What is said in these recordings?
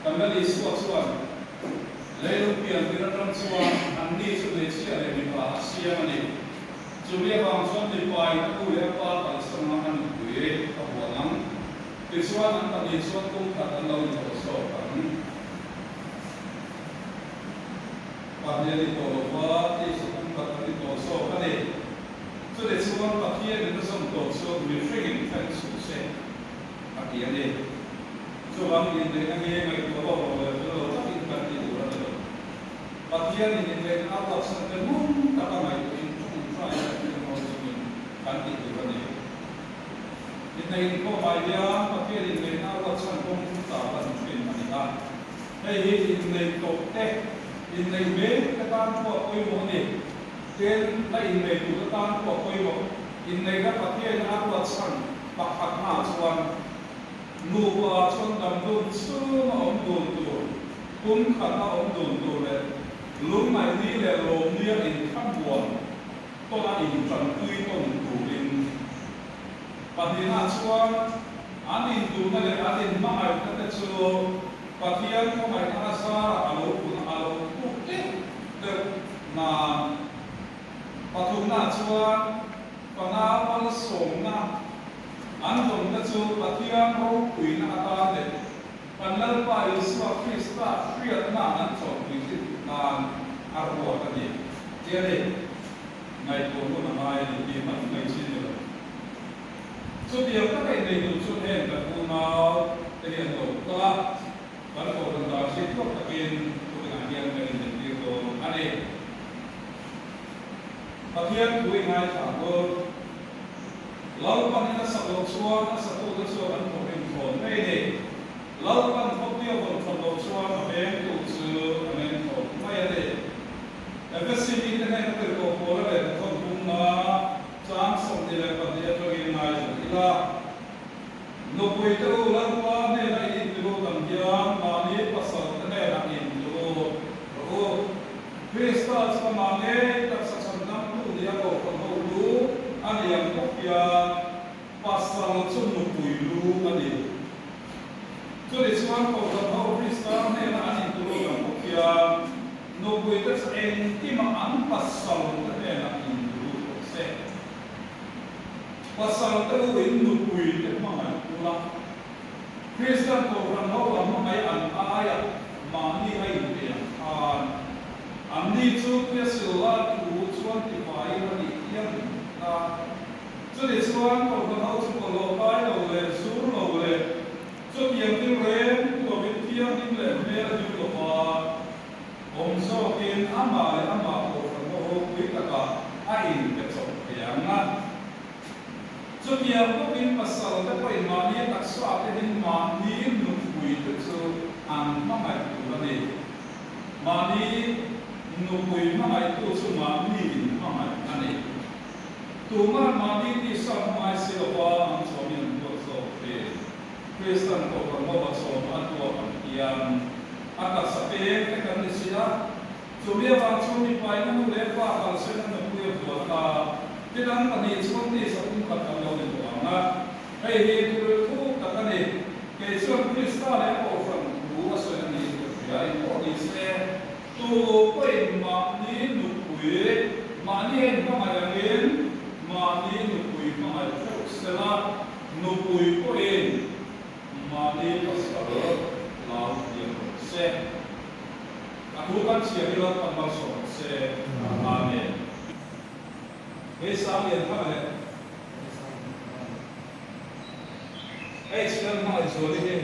Kan Lal Isua chuan leilung pian tir atang chuan anni chu hmeichhia leh mipa a siam a ni. Chumi avang chuan mipain a nu leh a pa kalsan a a nupui a huan ang. Tichuan an pahnih chuan kum khat an lo inhlawh zawk ang. Pahnih a ni tawh lo va, tisa kum khat an ni tawh zawk a ni. Chutichuan Pathianin a zawm tawh chu mihringin thleng suh se a ti a ni. Chuvangin inneihna nge ngaihtuah lawk lo leh fel lo takin kan ti tur a ni lo. Pathianin inneihna a ruatsan te ngun taka ngaihtuahin tawngtai leh thilhnawn chungin kan ti tur a ni. Inneih inkhawmah hian Pathian inneihna a ruatsan kawng thu tarlan thin a ni a. Hei hi inneih tawh te, inneih mek te tan pawh a pawimawh a ni. Tin, la innei tur atan pawh a pawimawh. Inneihna Pathiain a ruatchhan pakhatna chuan nupa chuan dam dun chhunga awm dun tur, kum khata awm dun tur leh lungngaihni leh lawmnia inthlamuan tawna intanpui tawn turin. Pahnihna chuan an induhna leh an inhmangaihna te chu Pathian khawngaihna a zarah a lo pun a lo thuk deuh deuh nan. Pathumna chuan fana malsawmna an dawnna chu Pathian ropuina atan leh kan Lalpa Isua Krista hriatna an chawlhpui thin nan a ruat a ni. Tia ni, ngaihtuah hun a ngai a ni tih mai mai chi ni lo. Chutiang taka innei tur chuan heng kan unau te hi an lo kal a, kan kohhran dan hriat tawk takin thutinah hian kan inentir dawn a ni. Pathian thu i ngaithla tur. Lalpan in a sak loh chuan a satute chuan an thawhrim thawn mai a ni. Lalpan khawpui a vawn that loh chuan a vengtu chu a meng thawn mai a ni. Efesi mite hnena tirhkoh Paula lehkha thawn pumna Chang 22 atangin ngaithla ila, Nupui te u Lalpa hnena i intilut ang hian mahni pasal te hnenah i intilut rawh u. Krista chu amah ngei taksa chhandamtu nia kohhran ho lu a ni ang bawk hian pasal chu nupui lu a ni. Chutichuan kohhran ho Krista hnena an intilut ang bawk hian Nupuite chu engkimah an pasalte hnenah inlut rawh se. Pasalte u in nupuite hmangaih ula, Kristian Kohhran ho a hmangaih an aia mahni a inpe ang khan, anni chu Piasilla thu chuan tifaiin a tih thiam a. Chutichuan Kohhran ho chu bawlhhlawh kai lo leh zur lo leh chutiang thil reng lovin thianghlim leh hmel a hlim lova, Awm zawkin amah leh amah kohhran ho ropui takah a inpe chawp thei ang a. Chutiang bawkin pasal te pawhin mahni taksa te hi mahni nupui te chu an hmangaih tur a ni. Mahni nupui hmangaihtu chu mahni inhmangaih a ni. Tumah mahni tisa hmangai si lova an chawmin an duat zawk thin. Kristan kohhran ho a chawm a tuak ang hian a taksa peng te kan ni si a, chumi avang chuan mipain a nu leh pa kalsen a nupui a vuan a, tin an pahnih chuan tisa pumkhat an lo ni tawh ang a, hei hi thuril thuk tak a ni. Kei chuan Krista leh a kohhran thu a sawi a niin ka hria, in pawh ni se, tu pawhin mahni nupui, mahni a inhmangaih angin mahni nupui hmangaih theuh sela, Nupui pawhin mahni pasal lau thiam rawh se. A thu kan chhiar hi Lalpan malsawm rawh se. Amen. Hei sang lian thang leh Hei chhiar hmangaih zuali hi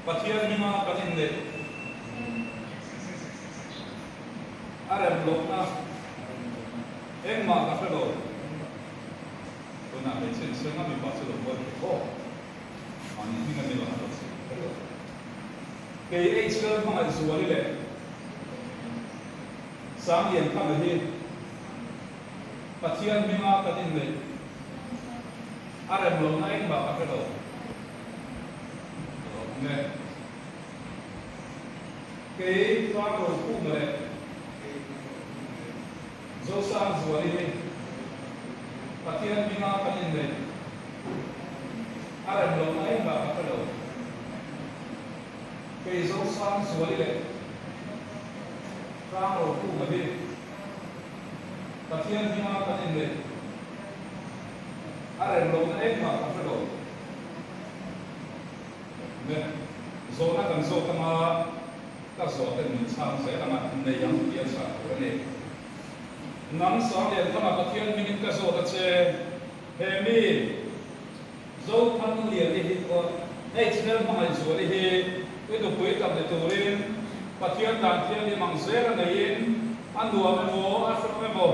Pathian hminga kan inneih a rem lohna engmah ka hre lo. Tunah hmeichhe in sawi ngam mipa chu lo buai thei bawk. Mahni hming a ni lo an rawn sawi kher lo. Kei H Lalhmangaihzuali leh Sanglianthanga hi Pathian hminga kan inneih a rem lohna engmah ka hre lo. Ka lo awm e. Kei Tlangrokhuma leh Zosangzuali hi Pathian hminga kan inneih a rem lohna engmah ka hre lo. Kei Zosangzuali leh Tlangrokhuma hi Pathian hminga kan inneih a rem lohna engmah ka hre lo. Ne, zawhna kan zawt anga ka zawhten min chhang zel anga nei ang tih a chhah tur a ni. Nang Sanglianthanga Pathian hmingin ka zawt a che, he mi Zothangliani hi hei chhel hmangaihzuali hi i nupui tak ni turin Pathian dan thianghlim ang zel a neiin a nuam emaw a hrang emaw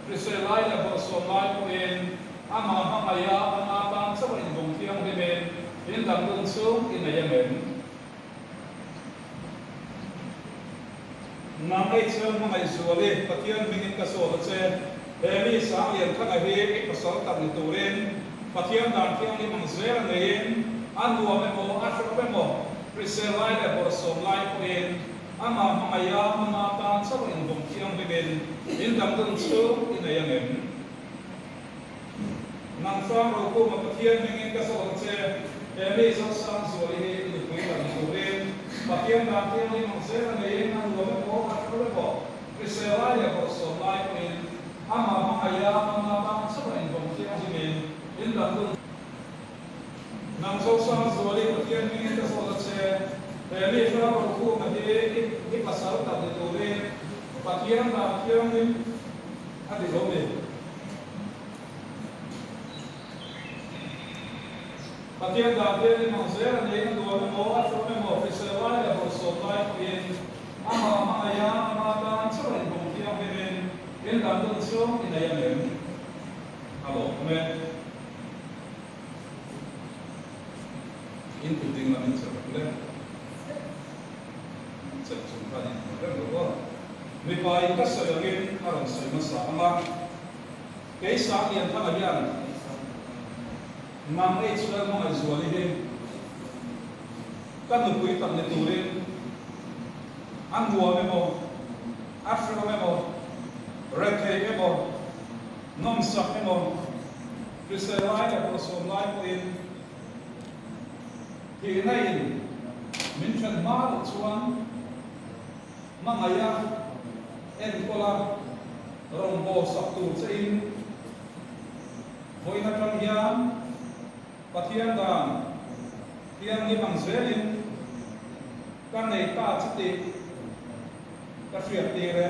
hrisel lai leh bawlhsawm lai pawhin Amah hmangaih a, ama tan chauh a invawng thianghlimin in dang dun chu i nei ang em? Nang ei chuan hmangaih zual i, Pathian hmingin ka zawt a che. He mi Sanglianthanga hi i pasal tak ni turin Pathian dan thianghlim ang zel a neiin a nuam emaw a hrehawm emaw hrisel lai leh bawrhsawm lai pawhin amah hmangaih a, ama tan chauh a invawng thianghlimin in dang dun chu i nei ang em? Nang hrang Rokhuma Pathian hmingin ka zawt a che, he mi Zosangzuali hi i nupui tak ni turin Pathian dan thianghlim ang zel a neiin a nuam emaw a hrelo emaw hrisel lai leh bawlhsawm lai pawhin amah hmangaih a ama tan chauh a invawng thianghlimin in dang dun. Nang Zosangzuali Pathian hmingin ka zawt a che, he mi hrang Rokhuma hi i pasal tak ni turin Pathian dan thianghlim a ti lo ni. Pathian dan hian in ang zel a niin a nuam emaw, a hrawm emaw, hrisel lai leh bawlhsawm lai pawhin amah hmangaih a, ama tan chauh a inbawm thianghlimin in dan dun chu i nei ang em? A lawmawm e. In kut ding lam in chelh rawh le. Chelh chung khan in hmu reng lo aw. Mipa in ka sawi angin a rawn sawi hmasa ang a. Kei Sanglianthanga hian nang ei chuan hmangaihzuali hi ka nupui tak ni turin a nuam emaw, a hreawm emaw, rethei emaw, nawmsak emaw, hrisel lai leh bawlhsawm lai pawhin thihna in min then hma loh chuan Hmangaih a, enkawl a, rawngbâwl sak tur che in vawiin atang hian Pathian dan thianghlim ang zelin ka nei ta che tih ka hriat tir e.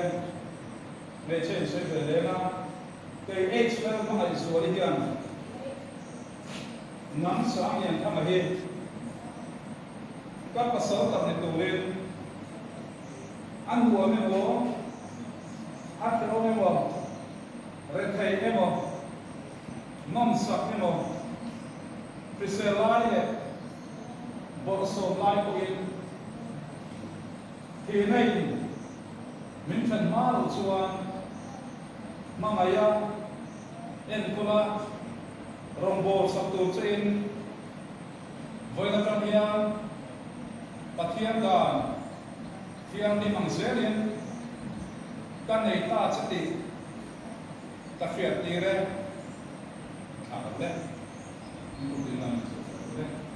Hmeichhe in sawi ve leng a, kei H Lalhmangaihzuali hian nang Sanglianthanga hi Ka pasal tak ni turin a nuam emaw, a hrehawm emaw, rethei emaw, nawmsak emaw, hrisel lai leh bawlhsawm lai pawhin thihna in min then hma loh chuan hmangaih a, enkawl a, rawngbâwl sak tur che in Vawiin atang hian Pathian dan thianghlim ang zelin ka nei ta che tih ka hriat tir e. Thla lo le. Min tum ding nan min zawh hreh lo le.